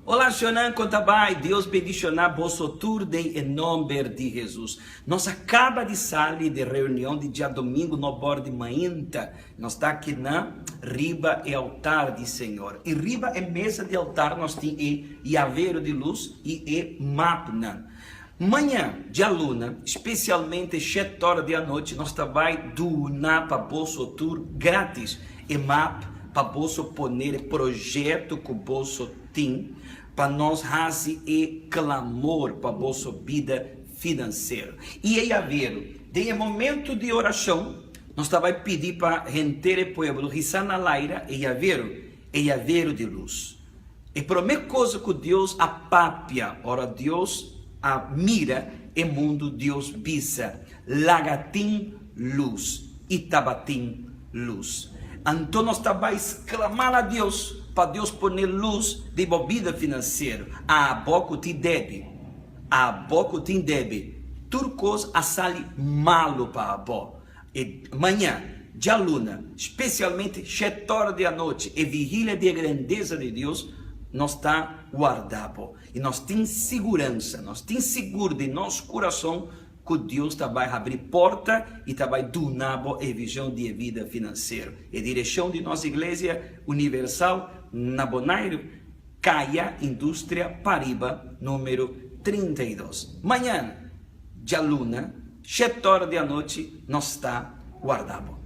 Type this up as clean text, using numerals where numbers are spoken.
Hola shonan, con ta bay? Dios bendiciona boso tur den e nomber di Jesus. Nos a caba di sali di reunion di diadomingo no bor di mainta. Nos ta aki na riba e altar di Señor. Y riba e mesa di altar nos tin e yavero di luz y e mapnan. Maña, djaluna, spesialmente shete ora di anochi, nos ta bai duna pa boso tur gratis e map pa boso poner e proyekto ku boso tin pa nos hasi e klamor pa boso bida finansero. I e yaveru, den e momento di orashon, nos ta bai pidi pa henter e pueblo hisa na laira e yaveru, e yaveru di lus. E promé cosa ku Dios a papia ora Dios a mira e mundu Dios bisa, Laga tin lus, i tabatin lus. Anto nos ta bai sklamá na Dios pa Dios pone lus den bo bida finansiero. Abo ku tin debe, abo ku tin debe, tur kos a sali malu pa abo. E maña, djaluna, spesialmente shet ora di anochi, e vigilia di e grandesa di Dios, nos ta warda bo. I nos tin siguransa, nos tin sigur den nos kurason ku Dios ta bai habri porta i ta bai duna bo e vision di e bida finansiero. E direkshon di nos Iglesia Universal na Bonairu, Kaya Industria Pariba numero 32. Mañana, djaluna, shet ora di anochi, nos ta warda bo.